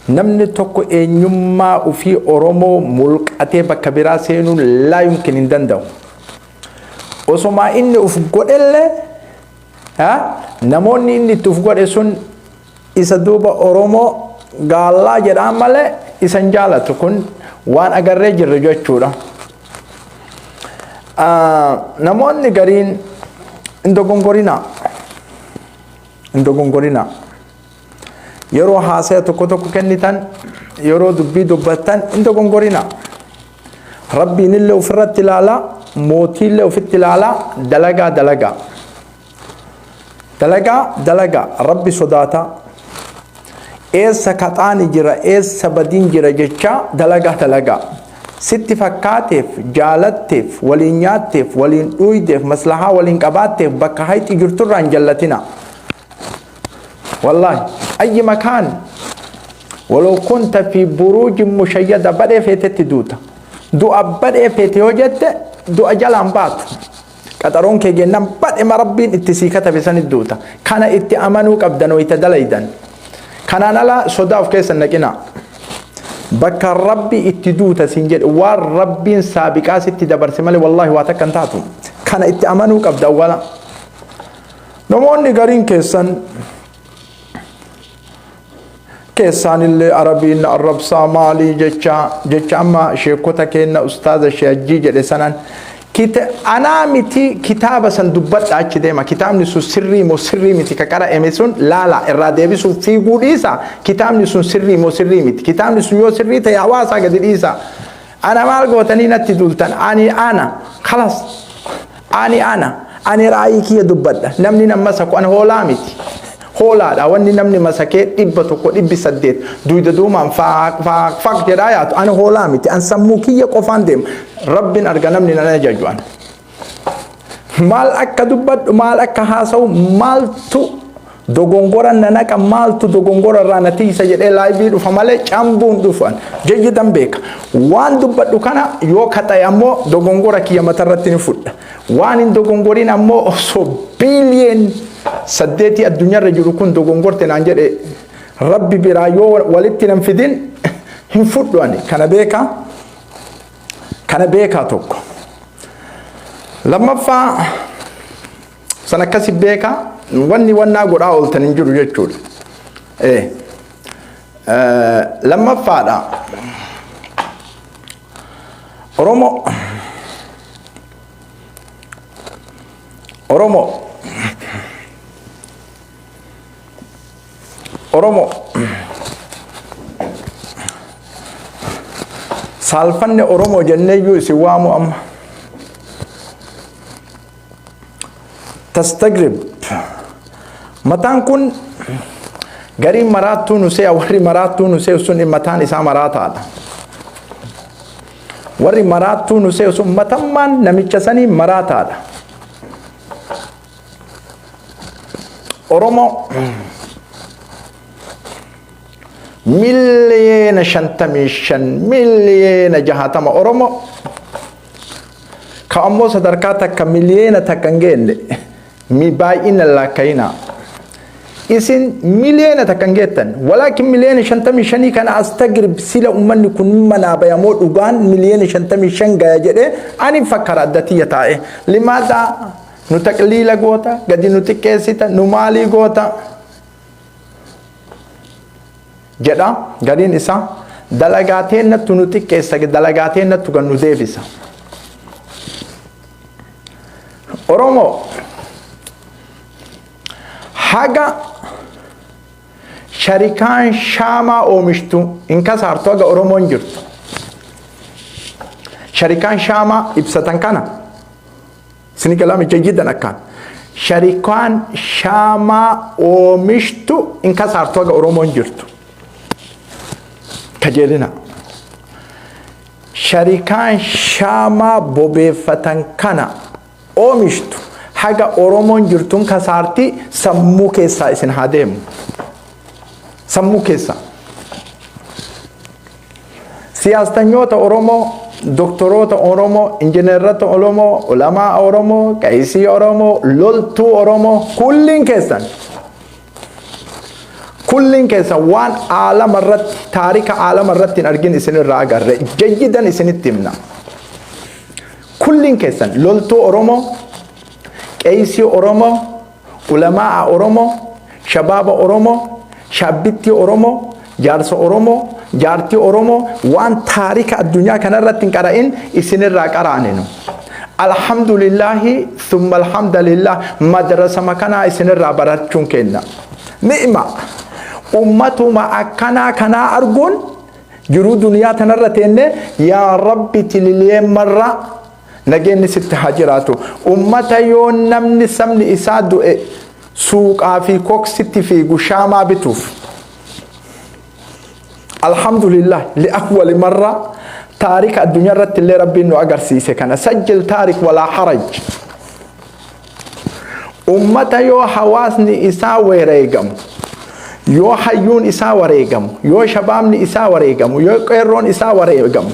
Namni tokko eenyummaa ofii Oromoo mulqatee bakka biraa seenuun laa yumkin hin danda'u. Osomaa inni uf godhellee namoonni inni itti uf godhe sun isa duuba Oromoo gaallaa jedhaan malee isa hin jaalatu. Kun waan agarree jirru jechuudha. Namoonni gariin hin dogongorinaa. Hin dogongorinaa. Yeroo haasaya tokko tokko kennitan, yeroo dubbii dubbattan hin dogongorinaa. Rabbiin illee ofirratti ilaalaa, mootiillee ofitti ilaalaa, dalagaa dalagaa. Dalagaa dalagaa Rabbi sodaataa. Eessa kaxaani jira, eessa badiin jira jechaa dalagaa dalagaa. Sitti fakkaateef, jaalatteef, waliin nyaatteef, waliin dhuuydeef, maslahaa waliin qabaatteef bakka hayxi jirturraa hin jallatina. Wallaahi ayyi makaan walau kunta fi buruujin mushayyada badhee feetetti duuta. Du'a badhee feete yoo jette du'a jalaan baatu. Qaxaroon kee gennaan badhema Rabbiin itti sii katabe sanit duuta. Kana itti amanuu qabdan wayita dalaydan. Kanaan ala sodaa of keessa hin naqinaa. Bakka Rabbi itti duuta siin jedhe waan Rabbiin saabiqaa sitti dabarse malee wallaahi waa takka hin taatu. Kana itti amanuu qabda awwala. Namoonni gariin keessan keessaanillee Arabiin na arrabsaa maalii jecha jecha amma sheekota keenna ustaaza sheejjii jedhe sanan kita anaa miti kitaaba san dubbadha achi deema. Kitaabni sun sirrii moo sirrii miti ka qara'ame sun laala irraa deebisuuf fiiguu dhiisa. Kitaabni sun sirrii moo sirrii miti? Kitaabni sun yoo sirrii ta'e hawaasaa gadi dhiisa. Ana maal gootanii natti duultan? Ani ana kalas ani ana ani raayii kiyya dubbadha. Namni nan masaku an hoolaa miti. Hoolaadha wanni namni masakee 100 800 duyda duumaan faaq faaq faaq jedhaa yaatu. Ani hoolaa miti. An sammuu kiyya qofaan deema. Rabbin arga namni nan ajaju an. Maal akka dubbadhu, maal akka haasa'u, maaltu dogongora na naqa, maaltu dogongora irraa na tiisa jedhee laayivii dhufa malee cambuun dhufan jayyidan beeka. Waan dubbadhu kana yoo kaxa'e ammoo dogongora kiyya matarratti ni fudha. Waan hin dogongoriin ammoo osoo biiliyeen 8 addunyaarra jiru kun dogongorte naan jedhe Rabbi biraa yoo walitti nan fidin hin fudhu ani. Kana beeka. Kana beekaa tokko. Lammaffaa san akkasi beekaa wanni wannaa godhaa ooltan hin jiru jechuudha. Lammaffaadha. Oromoo Oromoo Oromoo saalfanne Oromoo jenneeyyuu isin waamu amma. Tastagrib mataan kun gariin maraattuu nu se'a. Warri maraattuu nu se'u sun mataan isaa maraataadha. Warri maraattuu nu se'u sun matammaan namicha sanii maraataadha. Oromoo 55 miliyoona, 60 miliyoona Oromoo ka ammoo sadarkaa takka 1 miliyoona hin geenne mi baay'ina laakkayinaa. Isin 1 miliyoona hin geettan. Walaakin 55 miliyoona kana astagrib sila ummanni kun manaa bayamoo dhugaan 55 miliyoona gaya jedhee ani fakkara adda tiyya taa'e. Limaadaa nu taqliila goota, gadi nu xiqqeessita, nu maalii goota jedha. Gariin isaa dalagaa teennattu nu xiqqeessa, dalagaa teennattu kan nu deebisa. Oromoo haga sharikaan shaamaa oomishtu hin kasaartu haga Oromoon jirtu. Sharikaan shaamaa ibsatan kana sini kalaami jayyidan akkaan. Sharikaan shaamaa oomishtu hin kasaartu haga Oromoon jirtu. Kajeelina. Sharikaan shaamaa bobeeffatan kana oomishtu haga Oromoon jirtuun kasaarti. Sammuu keessaa isin haa deemu. Sammuu keessaa. Siyaastanyoota Oromoo, doktoroota Oromoo, injineerota Oromoo, ulamaa Oromoo, qaisii Oromoo, loltuu Oromoo, kulliin keessan. Kulliin keessa waan aalama irratti, taarika aalama irratti hin argin isinirraa agarre. Jayyidan isinitti himna. Kulliin keessan loltuu Oromoo, qeeysii Oromoo, ulamaa'a Oromoo, shabaaba Oromoo, shaabbittii Oromoo, jaarsa Oromoo, jaartii Oromoo, waan taarika addunyaa kanarratti hin qara'in isinirraa qaraaninu. Alhamdulillahi thumma alhamdulillah, madrasa makanaa isinirraa barachuun kenna. Ni'ma ummatuma akkanaa kanaa arguun jiruu duniyaa tanarra teenne, yaa Rabbi, tililiyeen marra nageenyi sitti haa jiraatu. Ummata yoo namni sabni isaa du'e suuqaa fi koksitti fiigu shaamaa bituuf. Alhamdulillah, li'awwali marra taarika addunyaa irratti illee Rabbiin nu agarsiise kana. Sajjil taarik walaa haraj. Ummata yoo hawaasni isaa wareegamu, yoo hayyuun isaa wareegamu, yoo shabaabni isaa wareegamu, yoo qeerroon isaa wareegamu,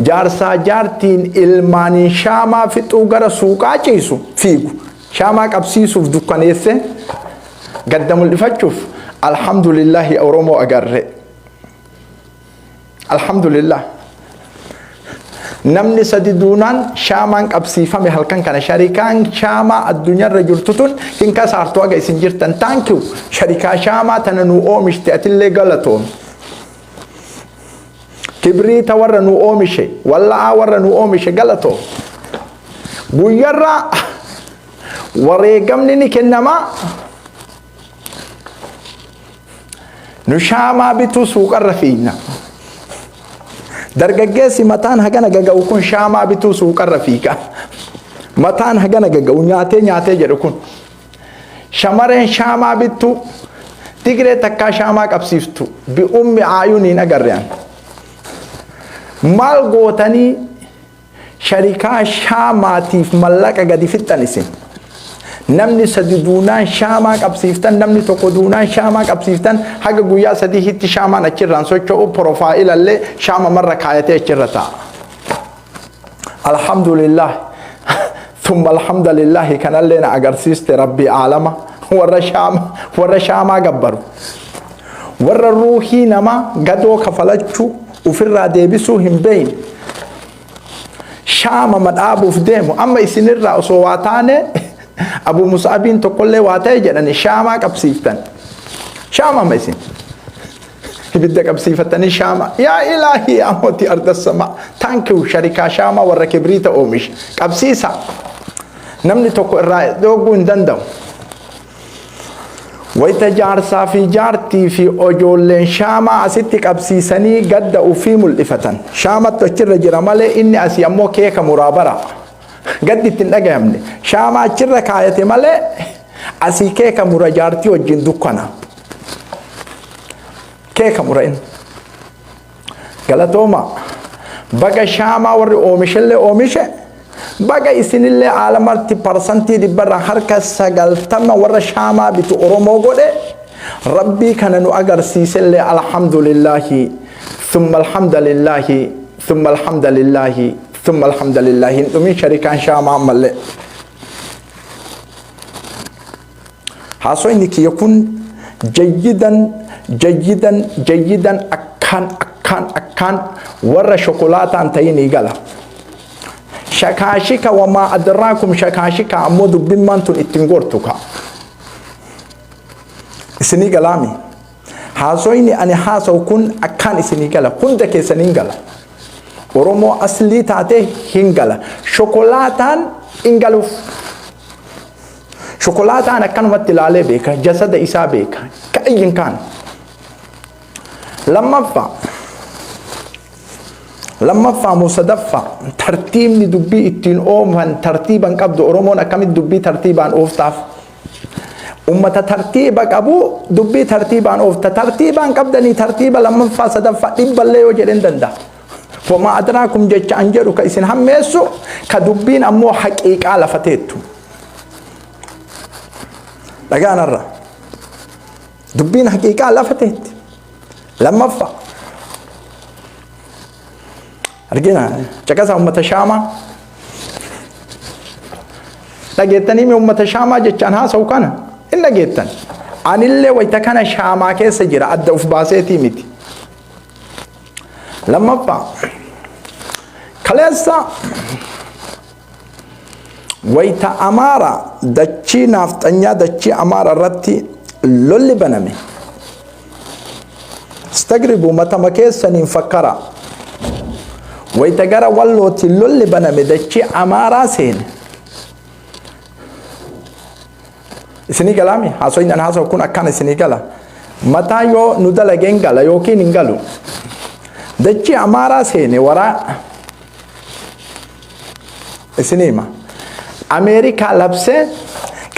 jaarsaa jaartiin ilmaaniin shaamaa fixuu gara suuqaa ciisu fiigu, shaamaa qabsiisuuf dukkaneesse gadda mul'ifachuuf, alhamdulillahi, Oromoo agarre. Alhamdulillah. Namni sadi duunaan shaamaan qabsiifame halkan kana. Sharikaan shaamaa addunyaarra jirtu tun hin kasaartu haga isin jirtan. Thank you, sharikaa shaamaa tana nu oomishte, atillee galatoom. Kibriita warra nu oomishe, walla'aa warra nu oomishe, galatoom. Guyyarraa wareegamni ni kennamaa, nu shaamaa bituu suuqarra fiigna. Dargaggeessi mataan hagana gaga'u kun shaamaa bituu suuqarra fiiga. Mataan hagana gaga'u nyaatee nyaatee jedhu kun. Shamareen shaamaa bittuu, Tigree takkaa shaamaa qabsiiftu bi'ummi aayuun agarreen. Maal gootanii sharikaa shaamaatiif mallaqa gadi fixxan isin? Namni sadi duunaan shaamaa qabsiiftan, namni tokko duunaan shaamaa qabsiiftan. Haga guyyaa 3tti shaamaan achirraan socho'u, profile shaama marra kaayatee achirra taa'a. Alhamdulillah. Thumma alhamdulillahi, kanallee na agarsiiste Rabbi aalama. Warra shaama, warra shaamaa gabbaru. Warra ruuhii namaa gadoo kafalachuu ofirraa deebisuu hin beeyne. Shaama madhaabuuf deemu. Amma isinirraa osoo waa taane, Abu Musaabiin tokkollee waa ta'e jedhani shaamaa qabsiiftan. Shaamama isin. Ibidda qabsiifatanii shaama. Yaa ilaahii, yaa mootii arda samaa. Thank you, sharikaa shaamaa warra kibriita oomisha. Qabsiisa. Namni tokko irraa dhooguu hin danda'u. Wayita jaarsaa fi jaartii fi ijoolleen shaamaa asitti qabsiisanii gadda ofii mul'ifatan. Shaamattu achirra jira malee inni asii ammoo keeka muraa bara. Gaddi itti hin dhagayamne. Shaamaa achirra kaayate malee asii keeka mura, jaartii wajjin dukkana. Keeka mura inni. Galatooma. Baga shaamaa warri oomishellee oomishe, baga isinillee aalamatti 90% warra shaamaa bitu Oromoo godhe. Rabbii kana nu agarsiisellee, alhamdulillahi, thumma alhamdulillahi, thumma alhamdulillahi, thumma alhamdulillahi. Hin dhumin sharikaan shaamaa ammallee. Haasoyni kiyya kun jayyidan jayyidan jayyidan akkaan akkaan akkaan warra shokolaataan ta'inii gala. Shakaashika wamaa adraakum shakaashika ammoo dubbimmaan tun ittiin gortu ka. Isinii galaami. Haasoyni ani haasawu kun akkaan isinii gala, hunda keessaniin gala. Oromoo aslii taate hin gala. Shokolaataan hin galuuf. Shokolaataan akkanumatti ilaalee beeka, jasada isaa beeka. Ka'ayyin kaan. Lammaffaa. Lammaffaa moo sadaffaa, tartiibni dubbii ittiin oofan tartiiban qabdu. Oromoon akkamitti dubbii tartiibaan ooftaaf? Ummata tartiiba qabu dubbii tartiibaan oofta. Tartiibaan qabdanii tartiiba lammaffaa, sadaffaa, dhibballee yoo jedhen danda'a. Wamaa adraakum jecha an jedhu ka isin hammeessu, ka dubbiin ammoo haqiiqaa lafa teettu. Dhagaanarra. Dubbiin haqiiqaa lafa teetti. Lammaffaa. Argina caqasa ummata shaamaa. Dhageettanii mi ummata shaamaa jechaan haasa'u kana? Hin dhageettan. Anillee wayita kana shaamaa keessa jira, adda uf baaseetii miti. Lammaffaa, kaleessa wayita Amaara dachii naafxanyaa, dachii Amaara irratti lolli baname. Istagribu, matama keessaniin fakkara. Wayita gara Wallootti lolli baname, dachii Amaaraa seene. Isinii galaami? Haasoyin an haasa'u kun akkana isinii gala. Mataa yoo nu dalageen gala yookiin hin galu. Dachii Amaaraa seene waraa isinii hima. Ameerikaa labsee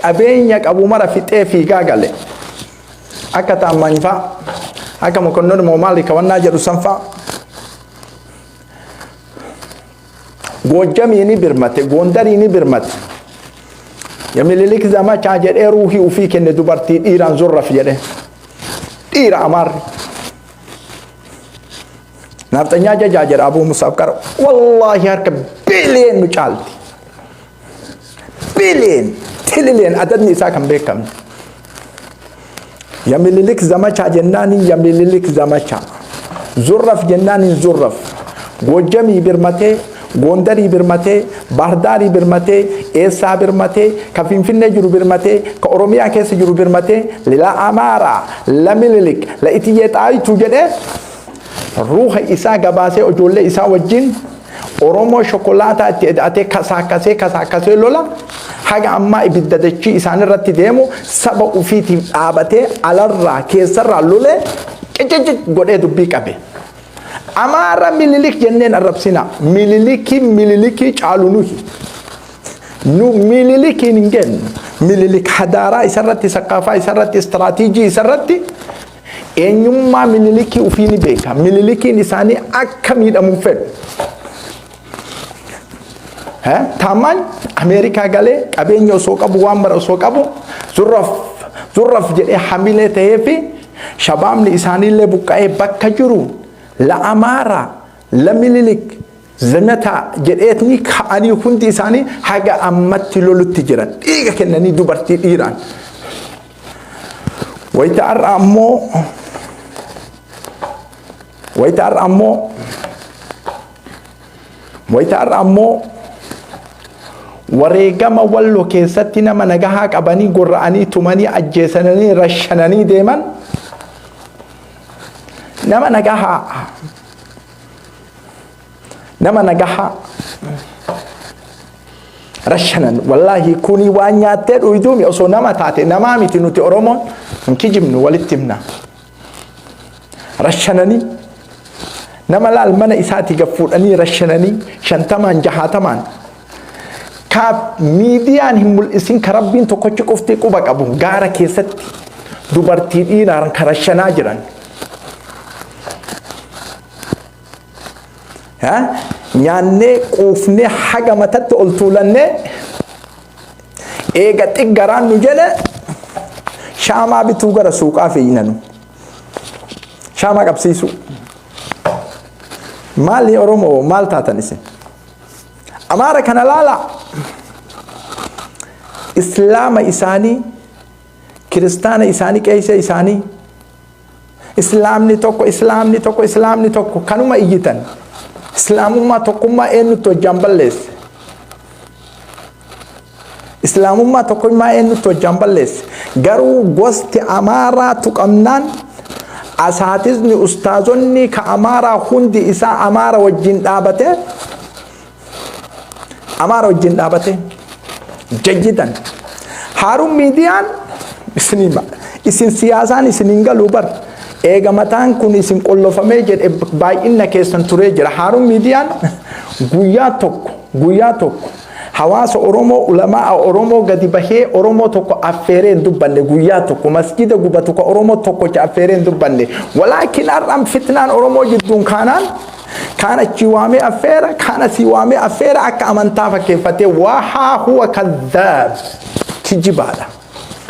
qabeenya qabu mara fixee fiigaa gale. Akka Taammaany fa'a, akka Mokonnon Moomaali kawannaa jedhu san fa'a. Goojjamii ni birmate, Goondarii ni birmate. Yamililik zamachaa jedhee ruuhii ufii kenne, dubartii dhiiraan zurraf jedhe. Dhiira Amaarri. Naafxanyaa jajaa jedha Abuu Musaaf qara. Wallaahi harka biiliyoon nu caalti. Biiliyoon, tilileen adadni isaa kan beekamne. Yamililik zamachaa jennaaniin yamililik zamachaa. Zurraf jennaaniin zurraf. Goojjamii birmatee, Goondarii birmatee, Baardaarii birmatee, eessaa birmatee, ka Finfinnee jiru birmatee, ka Oromiyaa keessa jiru birmatee, la Amaaraa, la Mililik, la Itiyyee Xaayituu jedhee ruuha isaa gabaasee ijoollee isaa wajjin Oromoo shokolaataa itti eda'atee kasaakasee kasaakasee lola haga ammaa ibidda dachii isaan irratti deemu saba ufiitiif dhaabatee alarraa keessarraa lolee qicicic godhee dubbii qabe. Amaara Mililik jenneen arrabsina. Mililikii Mililikii caalu nuhi. Nu Mililikiin hin gennu. Mililik hadaaraa isarratti, saqaafaa isarratti, istiraatiijii isarratti, eenyummaa Mililikii ufii ni beeka. Mililikiin isaanii akka miidhamu fedhu. Taammaan Ameerikaa galee qabeenya osoo qabu, waan mara osoo qabu, zurraf zurraf jedhee hamilee ta'ee fi shabaabni isaaniillee buqqa'ee bakka jiru la Amaaraa la Mililik zamataa jedheetni ka'anii hundi isaanii haga ammatti lolutti jiran, dhiiga kennanii dubartii dhiiraan. Wayita har'a ammoo wayita har'a ammoo wayita har'a ammoo wareegama Walloo keessatti nama nagahaa qabanii gorra'anii tumanii ajjeesanii rashananii deeman, nama nagahaa rashanan. Wallaahi kuni waan nyaattee dhuyduumi osoo nama taate namaa miti. Nuti Oromoon hin kijibnu, walitti himna. Rashananii nama laal mana isaatii gad fuudhanii rashananii 50n 60n ka miidiyaan hin mul'isin, ka Rabbiin tokkochi qofti quba qabu, gaara keessatti dubartii dhiiraan ka rashanaa jiran. Nyaannee quufnee haga matatti ol tuulannee eega xiggaraan nu jedhe shaamaa bituu gara suuqaa fiignanu. Shaamaa qabsiisuu. Maali Oromoo, maal taatan isin? Amaara kana laala. Islaama isaanii, kiristaana isaanii, qeessa isaanii, islaamni tokko, islaamni tokko, islaamni tokko kanuma iyyitan. Islaamummaa tokkummaa eenyutti hojjaan balleesse? Islaamummaa tokkummaa eenyutti hojjaan balleesse? Garuu gosti Amaaraa tuqamnaan asaatisni ustaazonni ka Amaaraa hundi isaa Amaara wajjin dhaabate, Amaara wajjin dhaabate jajjitan. Haaruun miidiyaan isinii isin siyaasaan isin hin galuu bar. Eega mataan kun isin qollofamee jedhe baay'ina keessan turee jira. Haaruun miidiyaan guyyaa tokko, guyyaa tokko hawaasa Oromoo, ulamaa Oromoo gadi bahee Oromoo tokko affeeree hin dubbanne. Guyyaa tokko masjida gubatu ka Oromoo tokkocha affeeree hin dubbanne. Walaakin har'aan fitnaan Oromoo jidduun kaanaan kaan achii waamee affeera, kaan asii waamee affeera, akka amantaa fakkeeffatee wahaa huwa kadhaab, kijibaadha.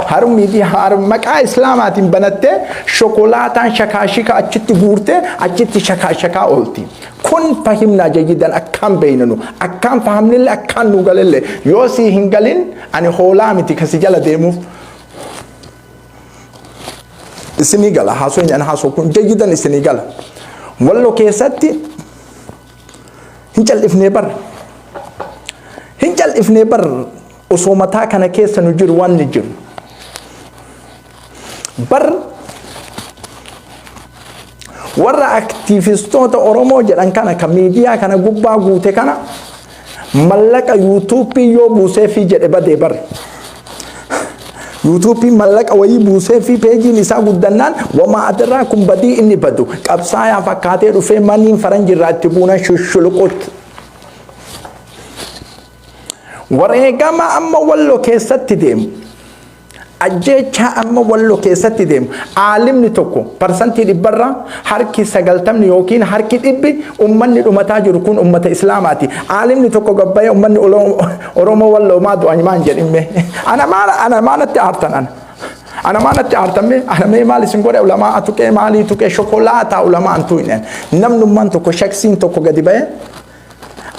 Harun miidiyaa maqaa islaamaatiin banattee shokolaataan shakaashika achitti guurtee achitti shakaashakaa oolti. Kun fahimnaa jayyidan, akkaan beeynanu, akkaan fahamnillee, akkaan nu galillee. Yoo sii hin galin ani hoolaa miti kasi jala deemuuf. Isinii gala haasoo an haasoo kun jayyidan isinii gala. Wallo keessatti hin cal'ifnee bar. Hin cal'ifnee bar osoo mataa kana keessa nu jiru waan ni jiru. Bar warra aktiivistoota Oromoo jedhan kana kan miidiyaa kana gubbaa guute kana mallaqa yuutuuppii yoo buuseefii jedhe badee bar. Yuutuuppii mallaqa wayii buuseefii peejiin isaa guddannaan wamaa adirraa kun badii inni badu qabsaayaa fakkaatee dhufee maniin faranjirraa itti buunan shushuluquutti. Wareegama amma Wallo keessatti deemu, ajjeechaa amma Wallo keessatti deemu, aalimni tokko parsantii dhibbarraa harki 90 yookiin harki dhibbi ummanni dhumataa jiru kun ummata Islaamaati. Aalimni tokko gabbayee ummanni Oromoo Walloo maa du'an maan jedhimme. Ana maal ana maalatti aartan ana. Ana maalatti aartan mee ana mee maal isin godhe ulamaa tuqee maalii tuqee shokolaataa ulamaa an tuqne. Namnummaan tokko shaksiin tokko gadi ba'ee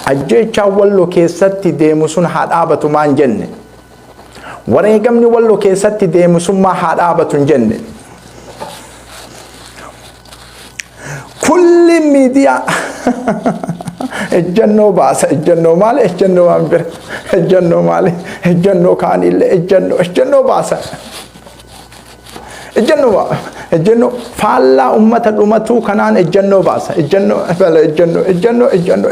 Ajjeechaan Wallo keessatti deemu sun haa dhaabatu maan jenne. Wareegamni Wallo keessatti deemu sun maa haa dhaabatu hin jenne. Kulli miidiyaa ejjennoo baasa ejjennoo maali ejjennoo waan bira ejjennoo maali ejjennoo kaanillee ejjennoo ejjennoo baasa. Ejjennoo ejjennoo faallaa ummata dhumatuu kanaan ejjennoo baasa. Ejjennoo bala ejjennoo ejjennoo ejjennoo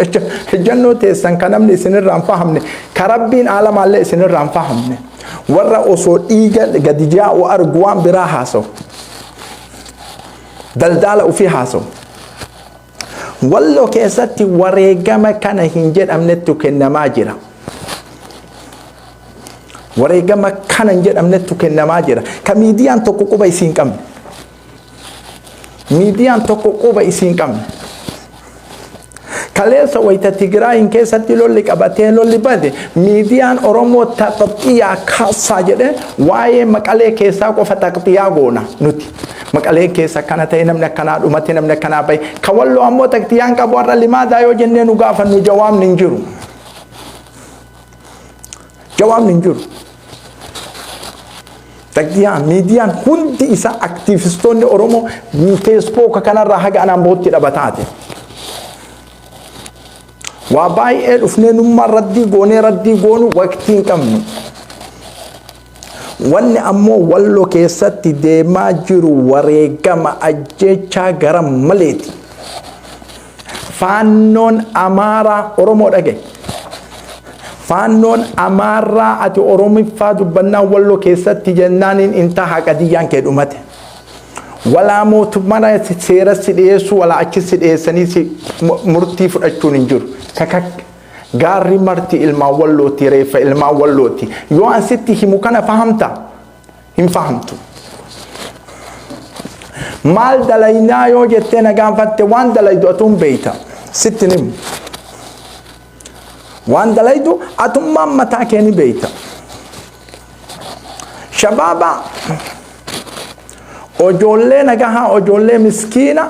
ejjennoo teessan kan namni isinirraa hin fahamne ka rabbiin aalamaallee isinirraa hin fahamne warra osoo dhiiga gadi yaa'u argu waan biraa haasa'u. Daldaala ofii haasa'u. Walloo keessatti wareegama kana hin jedhamnettu kennamaa jira. Wareegama kana hin jedhamnettu kennamaa jira. Ka miidiyaan tokko quba isii hin qabne. Miidiyaan tokko quba isii hin qabne. Kaleessa wayita Tigraayin keessatti lolli qabatee lolli bade miidiyaan Oromoo taqxiyaa kaasaa jedhee waa'ee Maqalee keessaa qofa taqxiyaa goona nuti. Maqalee keessa akkana ta'e namni akkanaa dhumate namni akkanaa bahe. Ka Walloo ammoo taqxiyaan qabu har'a limaadaa yoo jennee nu gaafannu jawaabni hin jiru. Jawaabni hin jiru. Taqxiyaan miidiyaan hundi isaa aktiivistoonni Oromoo feesbuuka kanarraa haga anaan bootti dhabataate. Waa baay'ee dhufnee nummaan raddii goonee raddii goonu waqtii hin qabnu. Wanni ammoo Walloo keessatti deemaa jiru wareegama ajjeechaa gara maleeti. Faannoon Amaaraa Oromoo dhage. Faannoon Amaaraa ati Oromiffaa dubbannaan Walloo keessatti jennaaniin intaa qadiyyaan kee dhumate. Walaa mootummaan seera si dhiyeessu walaa achi si dhiyeessanii si murtii fudhachuun hin jiru. Sakak gaarri marti ilmaan Wallooti reeffa ilmaan Wallooti. Yoo an sitti himu kana fahamta hin fahamtu. Maal dalaynaa yoo jettee na gaafatte waan dalaydu atuun beeyta sitti himu. Waan dalaydu atummaan mataa kee ni beeyta. Shabaaba ojoollee nagahaa ojoollee miskiina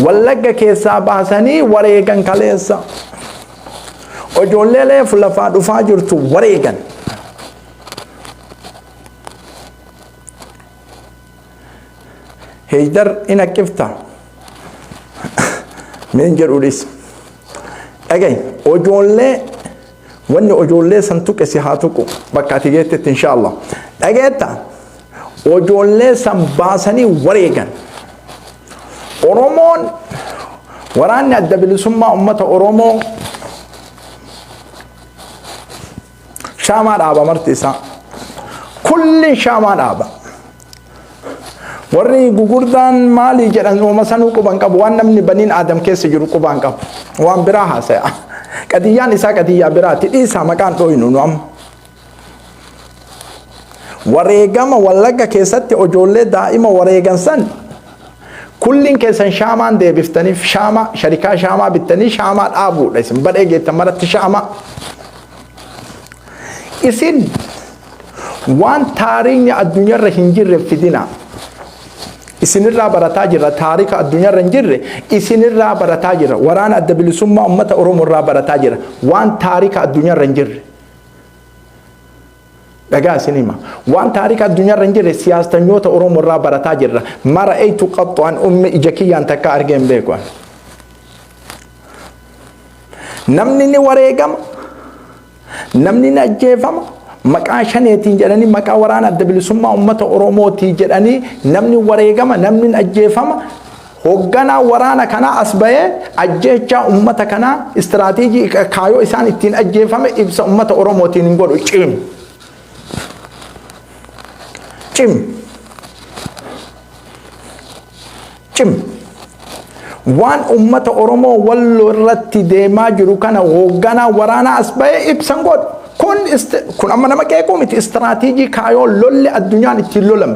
Wallagga keessaa baasanii wareegan kaleessa. Ojoollee leefu lafaa dhufaa jirtu wareegan. Heydar in haqqifta. Meen jedhu dhis. Dhagayi ojoollee wanni ojoollee san tuqe si haa tuqu bakka ati geettetti inshaallah. Dhageetta ojoollee san baasanii wareegan. Oromoon waraanni adda bilisummaa uummata Oromoo shaamaa dhaaba marti isaa. Kulli shaamaa dhaaba. Warri gugurdaan maalii jedhan uuma sanuu quban qabu waan namni baniin aadam keessa jiru qubaan qabu. Waan biraa haasaya. Qadiyyaan isaa qadiyyaa biraati. Dhiisaa maqaan dhooynu nu amma. Wareegama Wallagga keessatti ojoollee daa'ima wareegan san kulliin keessan shaamaan deebiftaniif shaamaa sharikaa shaamaa bittanii shaamaa dhaabuudha isin badhee geettan maratti shaamaa. Isin waan taariikni addunyaarra hin jirre fidina. Isinirraa barataa jirra taarika addunyaarra hin jirre isinirraa barataa jirra waraana adda bilisummaa uummata Oromoo irraa barataa jira waan taarika addunyaarra hin jirre. Dhagaa isin hima. Waan taarika addunyaarra hin jirre siyaastanyoota Oromoo irraa barataa jirra. Mara eeytu qaxxu an umme ija kiyyaan takka argee hin beeku. Namni ni wareegama. Namni ni ajjeefama. Maqaa shaneetiin jedhanii, maqaa waraana adda bilisummaa uummata Oromootii jedhanii namni wareegama, namni ni ajjeefama. Hoogganaa waraana kanaa as bahee ajjeechaa uummata kanaa, istiraatiijii kaayoo isaan ittiin ajjeefame ibsa uummata Oromootiin hin godhu. Cim. Cim. Cim. Waan uummata Oromoo Walloo irratti deemaa jiru kana hoogganaa waraanaa as bahee ibsan godhu. Kun amma nama qeequu miti, istiraatiijii kaayoo lolli addunyaan ittiin lolame.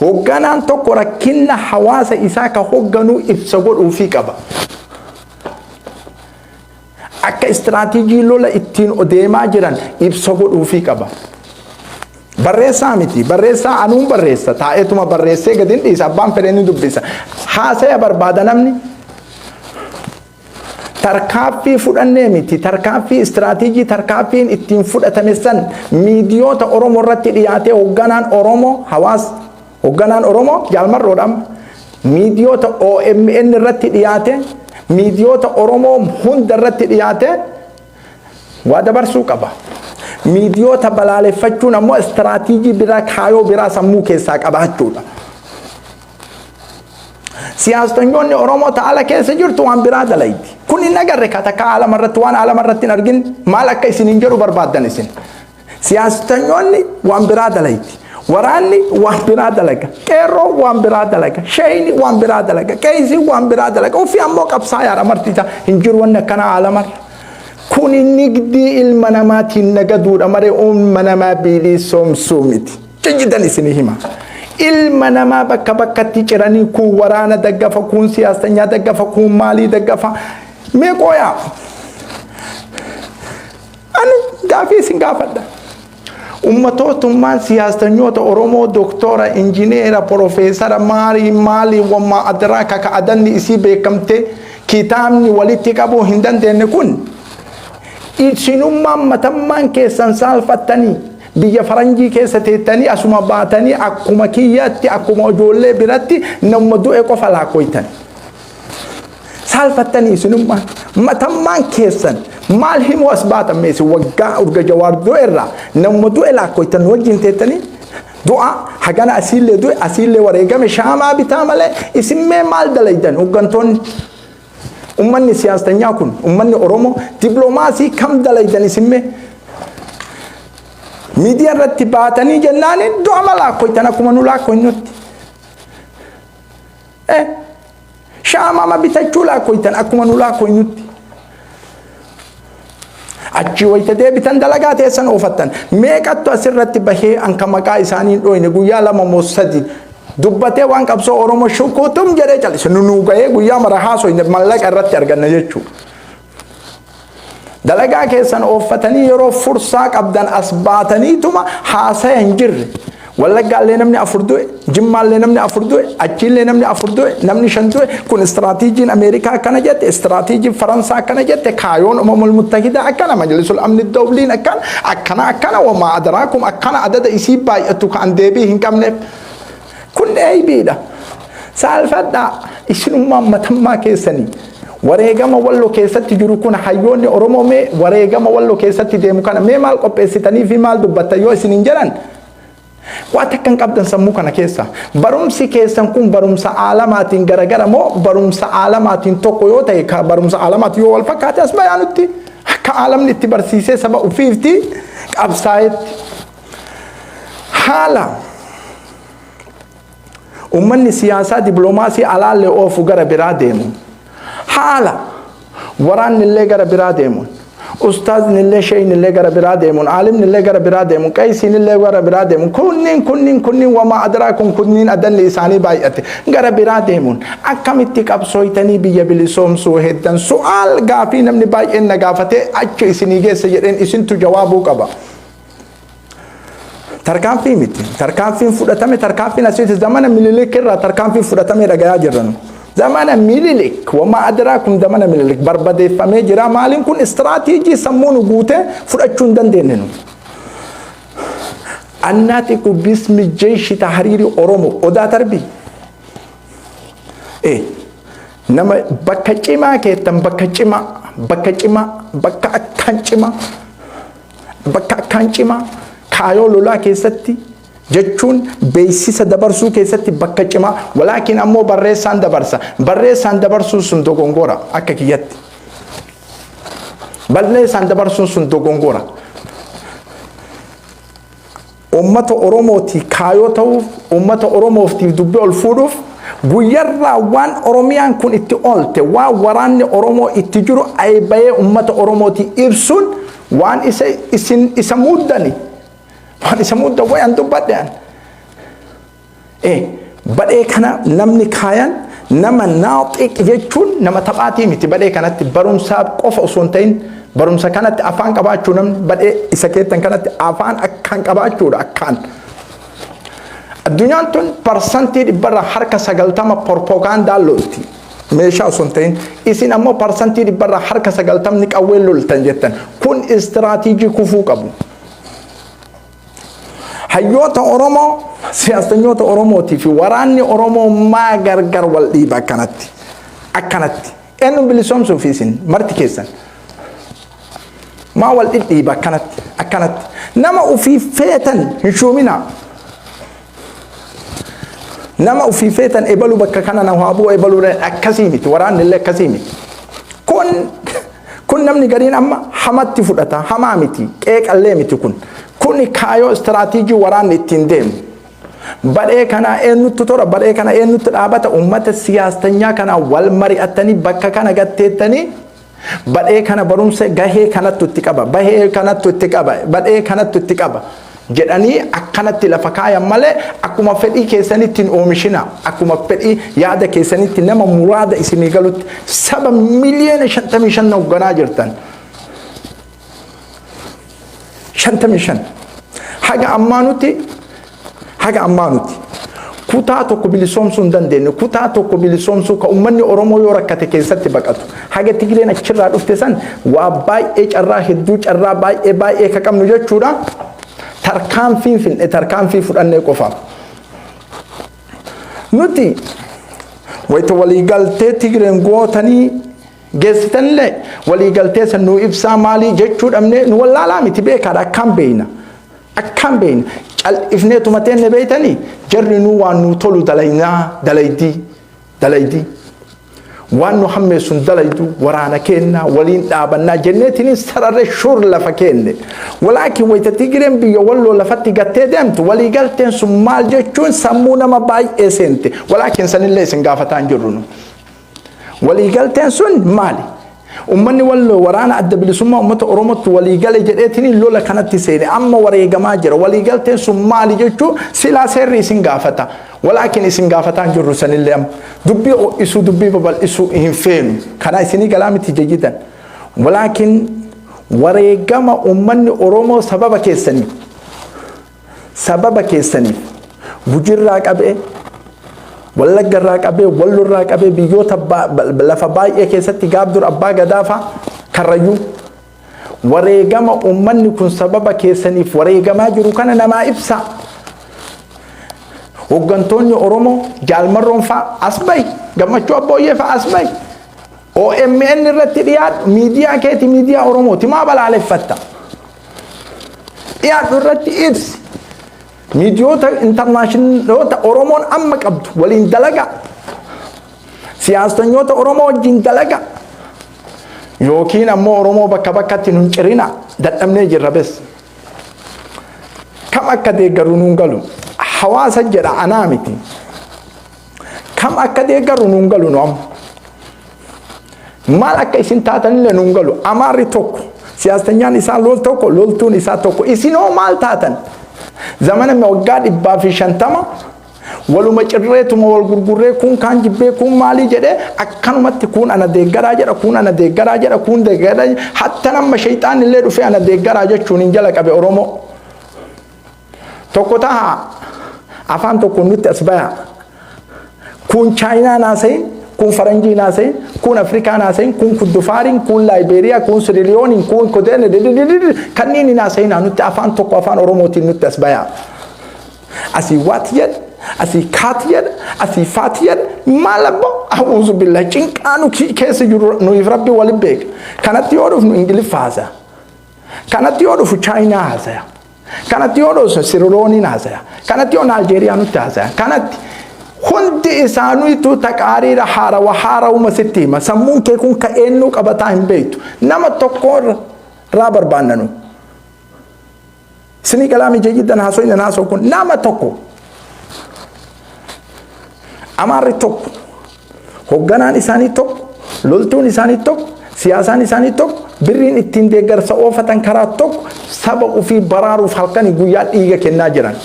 Hoogganaan tokko rakkina hawaasa isaa ka hoogganuu ibsa godhuufii qaba. Akka istiraatiijii lola ittiin deemaa jiran ibsa godhuufii qaba. Barreessaa miti. Barreessaa anuun barreessa. Taa'eetuma barreessee gadi hin dhiisa. Abbaan fedhe ni dubbisa. Haasaya barbaada namni. Tarkaaffii fudhannee miti. Tarkaaffii istiraatiijii tarkaaffiin ittiin fudhatame san miidiyoota Oromoo irratti dhiyaatee hoogganaan Oromoo hawaasa hoogganaan Oromoo Jaalmarroodhaan miidiyoota OMN irratti dhiyaate, miidiyoota Oromoo hunda irratti dhiyaate waa dabarsuu qaba. Miidiyoota balaaleffachuun ammoo istiraatiijii biraa, kaayoo biraa sammuu keessaa qabaachuudha. Siyaastanyoonni Oromoo ta'ala keessa jirtu waan biraa dalayti. Kun hin agarre ka takka aalama irratti, waan aalama irratti hin argin maal akka isin hin jedhu barbaaddan isin. Siyaastanyoonni waan biraa dalayti. Waraanni waan biraa dalaga. Qeerroo waan biraa dalaga. Sheeyni waan biraa dalaga. Qeeysiin waan biraa dalaga. Ofii ammoo qabsaayaadha marti isaa. Hin jiru wanni akkanaa aalamarra. Kuni nigdii ilma namaatiin nagaduudha malee ilma namaa bilisoomsuu miti. Jijjidan isinii hima. Ilma namaa bakka bakkatti ciranii kun waraana daggafa, kun siyaasanyaa daggafa, kun maalii daggafa. Mee qooyaa. Ani gaafii isin gaafadha. Ummatootummaan siyaasanyoota Oromoo doktora, injineera, profeesara, maalii maalii wammaa adiraa kaka adanni isii beekamte kitaabni walitti qabuu hin dandeenye kun isinummaan matammaan keessan saalfattanii biyya faranjii keessa teettanii asuma baatanii akkuma kiyyaatti akkuma ijoollee biratti nama du'e qofa laakkoytan. Saalfattanii isinummaan matammaan keessan maal himuu as baatan? Meesi waggaa urga Jawaar du'e irraa nama du'e laakkoytan wajjin teettanii du'a hagana asiillee du'e asiillee wareegame shaamaa bitaa malee isin mee maal dalaydan hooggantoonni? Ummanni siyaastanyaa kun, ummanni Oromoo diploomaasii kam dalaydan isin mee? Miidiyaa irratti baatanii jennaani du'a ma laakkoytan akkuma nu laakkoynutti. Shaamama bitachuu laakkoytan akkuma nu laakkoynutti. Achi wayita deebitan dalagaa teessan oofattan. Meeqattu asirratti bahee anka maqaa isaanii hin dhoyne guyyaa 2 moo 3 dubbatee waan qabsoo Oromoo shukutum jedhee calise nu gahee guyyaa mara haasoyne mallaqa irratti arganna jechuudha. Dalagaa keessan ooffatanii yeroo fursaa qabdan as baataniituma haasaya hin jirre. Wallaggaallee namni 4 du'e, Jimmaallee namni 4 du'e, achiillee namni 4 du'e, namni 5 du'e. Kun istiraatiijiin Ameerikaa akkana jette, istiraatiijiin Faransaa akkana jette, kaayoon Umamul Muttahidaa akkana, Majlisul Amni Dawliin akkana, akkana akkana, wamaa adaraakum akkana adada isii baay'attu kan deebii hin qabneef. Kun eeybiidha. Saalfadhaa isinummaan matammaa keessanii. Wareegama Walloo keessatti jiru kun, hayyoonni Oromoo mee wareegama Walloo keessatti deemu kana mee maal qopheessitanii fi maal dubbattan yoo isin hin jedhan, waa takka hin qabdan sammuu kana keessa. Barumsi keessan kun barumsa aalamaatiin garagara moo barumsa aalamaatiin tokko yoo ta'e, barumsa aalamaatiin yoo wal fakkaate as bayaanutti akka aalamni itti barsiisee saba ofiifti qabsaa'etti. Haala ummanni siyaasaa diploomaasii alaallee oofu gara biraa deemu. Haala waraanni illee gara biraa deemuun, ustaazni illee, sheeyni illee gara biraa deemuun, aalimni illee gara biraa deemuun, qeeysiin illee gara biraa deemuun, kunniin kunniin kunniin wamaa adraa kun kunniin adanni isaanii baay'ate gara biraa deemuun akkamitti qabsooytanii biyya bilisoomsuu heddan? Su'aal gaafii namni baay'een na gaafatee achi isinii geessa jedheen isintu jawaabuu qaba. Tarkaanfii miti. Tarkaanfiin fudhatame, tarkaanfiin asitti zamana Minilik irraa tarkaanfiin fudhatamee dhagayaa jirran. Zamana Minilik wama adiraa kun zamana Minilik barbadeeffamee jira. Maaliin kun istiraatiijii sammuu nu guutee fudhachuu hin dandeenye nu. الناطق باسم جيش تحرير Oromo Odaa Tarbii. Nama bakka cimaa keettan, bakka cimaa, bakka cimaa, bakka akkaan cimaa, bakka akkaan cimaa kaayoo lolaa keessatti jechuun beeksisa dabarsuu keessatti bakka cimaa. Walaakin ammoo barreessaan dabarsa, barreessaan dabarsuun sun dogongora. Akka kiyyatti barreessaan dabarsuun sun dogongora. Ummata Oromooti kaayoo ta'uuf, ummata Oromootiif dubbii ol fuudhuuf, guyyarraa waan Oromiyaan kun itti oolte, waan waraanni Oromoo itti jiru aybayee ummata Oromooti ibsuun waan isa isin isa muuddani, waan isa muuddan wayan dubbadhe an. Badhee kana namni kaayan nama naaxiq jechuun nama taphaatii miti. Badhee kanatti barumsaa qofa osoo hin ta'in, barumsa kanatti afaan qabaachuu, namni badhee isa keettan kanatti afaan akkaan qabaachuudha akkaan. Addunyaan tun 90% propagaandaan lolti. Meeshaa osoo hin ta'in. Isin ammoo 90% qawween loltan jettan. Kun istiraatiijii kufuu qabu. Hayyoota Oromoo, siyaasanyoota Oromootii fi waraanni Oromoo maa gargar wal dhiiba akkanatti? Akkanatti. Eenyuun bilisoomsuuf isin marti keessan? Maa wal dhidhiiba akkanatti? Akkanatti. Nama ofii feetan hin shuuminaa. Nama ofii feetan ebalu bakka kana na haa bu'u, ebaluu akkasii miti, waraanni illee akkasii miti. Kun namni gariin amma hamatti fudhata, hamaa miti, qeeqallee miti kun. Kuni kaayoo istiraatiijii waraanni ittiin deemu. Badhee kana eenyutti tora, badhee kana eenyutti dhaabata, uummata siyaastanyaa kana wal mari'attanii bakka kana gatteettanii badhee kana barumsa gahee kanattu itti qaba, bahee kanattu itti qaba, badhee kanattu itti qaba jedhanii akkanatti lafa kaayan malee, akkuma fedhii keessanitti hin oomishina. Akkuma fedhii yaada keessanitti nama muraada isinii galutti saba miliyoona 55 hoogganaa jirtan. 55. Haga ammaa nuti, haga ammaa nuti kutaa tokko bilisoomsuu hin dandeenye. Kutaa tokko bilisoomsuu ka uummanni Oromoo yoo rakkate keessatti baqatu. Haga Tigireen achirraa dhufte san waa baay'ee, carraa hedduu, carraa baay'ee baay'ee ka qabnu jechuudha. Tarkaanfiin finne, tarkaanfii fudhannee qofaaf. Nuti wayita waliigaltee Tigireen gootanii geessitanillee, waliigaltee san nuu ibsaa maalii jechuu dhabnee nu wallaalaa miti, beekaadha, akkaan beeyna. Akkaan beeyna. Cal'ifnee tumateenne beeytanii jarri nuu waan nuu tolu dalaynaa, dalaydii dalaydii. Waan nu hammeessuun dalaydu waraana keenna waliin dhaabannaa jenneetiin sararre shur lafa keenne. Walaakin wayita Tigireen biyya Walloo lafatti gattee deemtu, waliigalteen sun maal jechuun sammuu nama baay'ee seente. Walaakin sanillee isin gaafataa hin jirru nu. Waliigalteen sun maali? Uummanni Walloo waraana Adda Bilisummaa Uummata Oromootti waliigale jedheetiin lola kanatti seene, amma wareegamaa jira. Waliigalteen sun maali jechuu silaa seerri isin gaafata. Walaakin isin gaafataa hin jirru sanillee amma. Dubbii ho'isuu, dubbii babal'isuu hin feenu. Kana isinii galaa miti jayyidan. Walaakin wareegama uummanni Oromoo sababa keessaniif, sababa keessaniif Gujirraa qabee, Wallaggarraa qabee, Wallorraa qabee, biyyoota lafa baay'ee keessatti gaaf dur abbaa gadaafaa Karrayyuu wareegama uummanni kun sababa keessaniif wareegamaa jiru kana namaa ibsa. Hooggantoonni Oromoo Jaalmarroon fa'aa as bahi, Gammachuu Abbooyyee fa'aa as bahi. OMN irratti dhiyaadhu, miidiyaa keeti, miidiyaa Oromooti, maa balaaleffatta? Dhiyaadhu, irratti ibsi. Miidiyoota internationaloota Oromoon amma qabdu waliin dalagaa. Siyaastonyoota Oromoo wajjin dalagaa. Yookiin ammoo Oromoo bakka bakkatti nun cirina, dadhabnee jirra bes. Kam akka deeggaru nuun galu. Hawaasa jedha, anaa miti. Kam akka deeggaru nuun galu nu amma. Maal akka isin taatanillee nuun galu. Amaarri tokko. Siyaasanyaan isaa lol tokko, loltuun isaa tokko. Isinoo maal taatan? Zamana waggaa 150 waluma cirreetuma wal gurgurree, kun kaan jibbee, kun maalii jedhee, akkanumatti kun ana deeggaraa jedha, kun ana deeggaraa jedha, kun deeggaraa, hatta nama shayxaan illee dhufee ana deeggaraa jechuun hin jala qabe. Oromoo tokko taha, afaan tokko nutti as baya. Kun Chaayinaa naasayin, kun Faranjii naasayin, kun Afrikaa naasayin, kun Kuddufaariin, kun Laayibeeriyaa, kun Siriiliyooniin, kun Koteen kanneen naasayin, nutti afaan tokko, afaan Oromootiin nutti as baya. Asii what jedha, asii cat jedha, asii fat jedha. Maal abboo, a'uuzu billah, cinqaa nu keessa jiru nuyiif Rabbi walin beeka. Kanatti yoo dhufnu Ingiliffa haasaya. Kanatti yoo dhufu Chaayinaa haasaya. Kanatti yoo dhufu Sirilooniin haasaya. Kanatti yoo Naajeeriyaa nutti haasaya. Kanatti hundi isaaniitu taqaariira haarawa haarawuma sitti hima. Sammuun kee kun ka eenyuu qabataa hin beektu. Nama tokko irraa barbaanna nu. Isinii galaami jayyidan haasoo haasoo kun nama tokko. Amaarri tokko. Hoogganaan isaanii tokko. Loltuun isaanii tokko. Siyaasaan isaanii tokko. Birriin ittiin deeggarsa oofatan karaa tokko. Saba ofii baraaruuf halkanii guyyaa dhiiga kennaa jiran.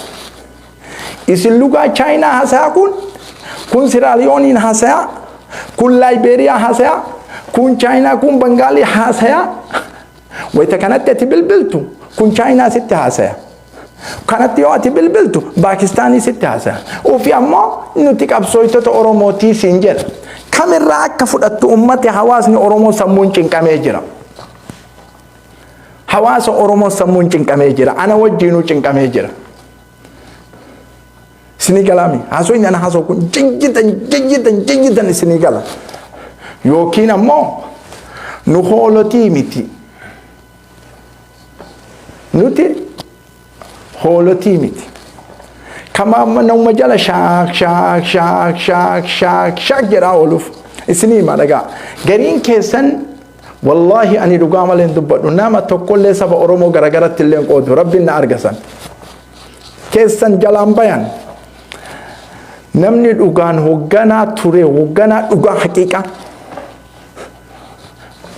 Isin lugaa Chaayinaa haasayaa, kun Siraaliyooniin haasayaa, kun Laayibeeriyaa haasayaa, kun Chaayinaa, kun Bangaalii haasayaa. Wayita kanatti ati bilbiltu kun Chaayinaa sitti haasaya. Kanatti yoo ati bilbiltu Paakistaanii sitti haasaya. Ofii ammoo nuti qabsooytota Oromootii siin jedha. Kamirraa akka fudhattu ummati, hawaasni Oromoo sammuun cinqamee jira. Hawaasa Oromoo sammuun cinqamee jira. Ana wajjiinuu cinqamee jira. Isinii galaami. Haasoo inni ana haasoo kun jijjitan jijjitan jijjitan isinii gala. Yookiin ammoo nu hoolotii miti. Nuti hoolotii miti. Kama nama jala shaak shaak shaak shaak shaak shaak jedhaa ooluuf isinii hima, dhagaa. Gariin keessan, wallaahi, ani dhugaa malee hin dubbadhu. Nama tokkollee saba Oromoo garagaratti illee hin qoodu. Rabbiin na argasan. Keessan jalaan bayan. Namni dhugaan hoogganaa ture, hoogganaa dhugaa haqiiqaa.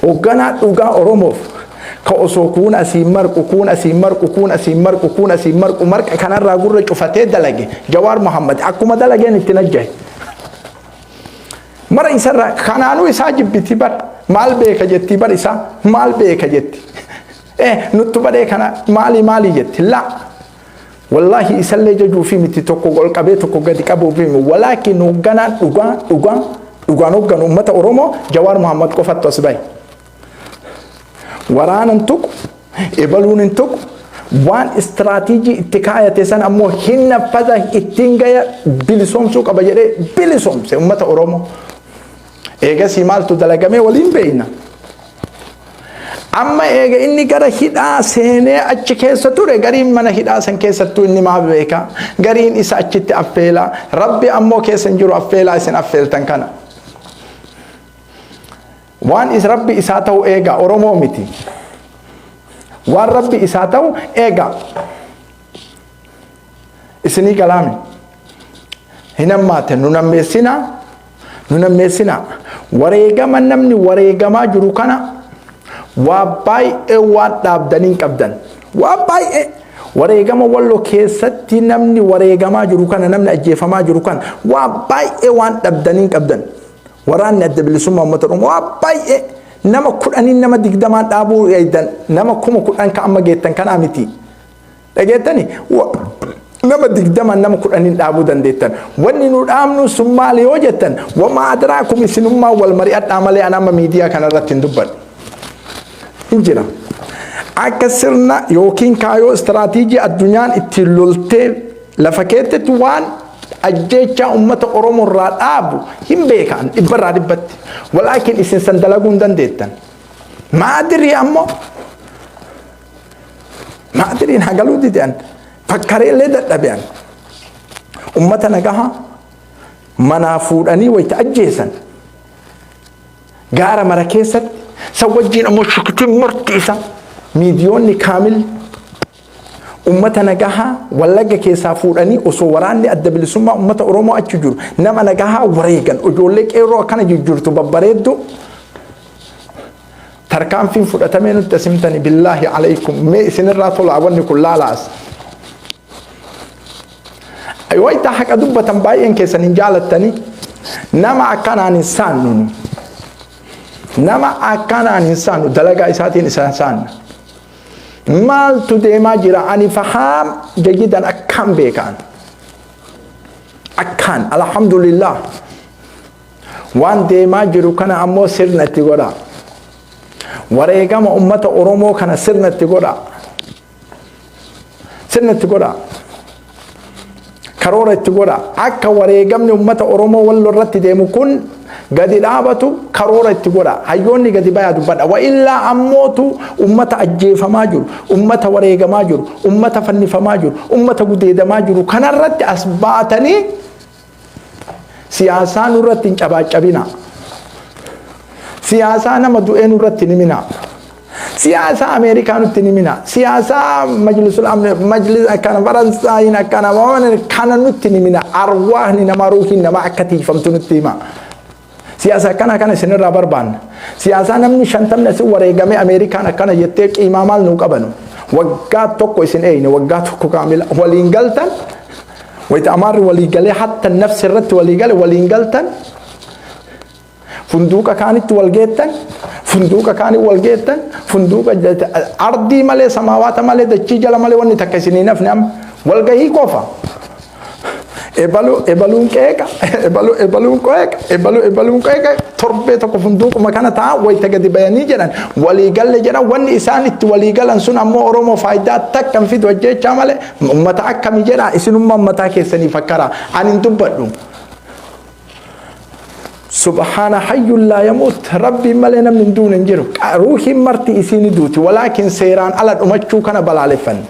Hoogganaa dhugaa Oromoof ka osoo kuun asiin marqu, kuun asiin marqu, kuun asiin marqu, kuun asiin marqu, marqa kanarraa gurra cufatee dalage Jawaar Muhammad. Akkuma dalageen itti najjahe. Mara isarraa kanaanuu isaa jibbiti bar, maal beeka jetti bar, isaa maal beeka jetti. Nuttu badhee kana maali maali jetti la. Wallaahi, isallee jajuu fi miti, tokko ol qabee tokko gadi qabuu fi, walaakin hoogganaan dhugaa dhugaa dhugaan hoogganu uummata Oromoo Jawaar Muhammad qofattu as bahe. Waraanan tuqu, ebaluun hin tuqu, waan istiraatiijii itti kaayate san ammoo hin naffaza, ittiin gaya, bilisoomsuu qaba jedhee bilisoomse uummata Oromoo. Eegasii maaltu dalagamee waliin beeyna. Amma eega inni gara hidhaa seenee achi keessa ture, gariin mana hidhaa san keessattuu inni maal beeka, gariin isa achitti affeelaa. Rabbi ammoo keessa hin jiru affeelaa isin affeeltan kana. Waan is Rabbi isaa ta'u eega, Oromoo miti. Waan Rabbi isaa ta'u eega. Isinii galaami. Hin hammaate, nu nammeessinaa, nu nammeessinaa. Wareegama namni wareegamaa jiru kana waa baay'ee waan dhaabdanii hin qabdan. Waa baay'ee wareegama Walloo keessatti namni wareegamaa jiru kana, namni ajjeefamaa jiru kana, waa baay'ee waan dhabdanii hin qabdan. Waraanni Adda Bilisummaa Uummata Oromoo waa baay'ee nama 10n nama 20n dhaabuu eeydan, nama 10,000 ka amma geettan kanaa miti. Dhageettani, nama 20n nama 10n dhaabuu dandeettan. Wanni nu dhaabnu sun maali yoo jettan, wamaa adraakum, isinummaa wal mari'adhaa malee an amma miidiyaa kanarratti hin dubbadhu. Hin jira. Akka sirna yookiin kaayoo istiraatiijii addunyaan ittiin loltee lafa keettetti waan ajjeechaa uummata Oromoo irraa dhaabu hin beekan dhibbarraa dhibbatti. Walaakin isin san dalaguu hin dandeettan. Maadirii ammoo maadiriin hagaluu didean fakkareellee dadhabean ummata nagaha manaa fuudhanii wayita ajjeesan gaara mara keessatti san wajjiin ammoo shukitiin marti isa miidiyoonni kaamil ummata nagahaa Wallagga keessaa fuudhanii osoo waraanni Adda Bilisummaa Ummata Oromoo achi jiru nama nagahaa wareegan, ijoollee qeerroo akkana jijjiirtu babbareeddu tarkaanfiin fudhatamee nutti asimtani. Billaahi alaykum, mee isinirraa tolaa wanni kun laalaas. Wayita haqa dubbatan baay'een keessan hin jaalattanii. Nama akkanaan hin saannu, nu nama akkanaan hin saannu, dalagaa isaatiin isa saanna. Maaltu deemaa jira ani fahaam jayyidan akkaan beekaan akkaan, alhamdulillah. Waan deemaa jiru kana ammoo sirna itti godha. Wareegama ummata Oromoo kana sirna itti godha, sirna itti godha. Karoora itti godha. Akka wareegamni uummata Oromoo Walloo irratti deemu kun gadi dhaabatu karoora itti godha. Hayyoonni gadi bayaa dubbadha. Wa illaa ammootu uummata ajjeefamaa jiru, uummata wareegamaa jiru, uummata fannifamaa jiru, uummata gudeedamaa jiru kanarratti as baatanii siyaasaa nurratti hin cabaacabina. Siyaasaa nama du'ee nurratti hin himina. Siyaasaa Ameerikaa nutti hin himina. Siyaasaa majlisul amni majlis akkana Faransaayiin akkana kana nutti hin himina. Arwaahni namaa, ruuhiin namaa akka tiifamtu nutti hima. Siyaasa akkana kana isinirraa barbaanna. Siyaasaa namni 50 asin wareegamee Ameerikaan akkana jettee qiimaa maal nuu qabanu. Waggaa tokko isin eeyne, waggaa tokko kaamila waliin galtan. Wayita Amaarri walii galee hatta nafsi irratti walii gale waliin galtan. Funduuqa kaanitti wal geettan, funduuqa kaanii wal geettan, funduuqa ardii malee, samaawaata malee, dachii jala malee wanni takka isinii nafne amma walgahii qofa. Ebalu ebaluun qeeqa, ebalu ebaluun qeeqa, ebalu ebaluun qeeqa, torbee tokko funduuquma kana ta'a. Wayita gadi bayanii jedhan walii galle jedhan, wanni isaan itti walii galan sun ammoo Oromoo faayidaa takka hin fidu, ajjeechaa malee. Ummata akkami jedha, isinummaa mataa keessanii fakkara, ani hin dubbadhu. Subhaana hayyuun laa yamuut, Rabbiin malee namni hin duune hin jiru. Ruuhiin marti isii ni duuti, walaakin seeraan ala dhumachuu kana balaaleffanne.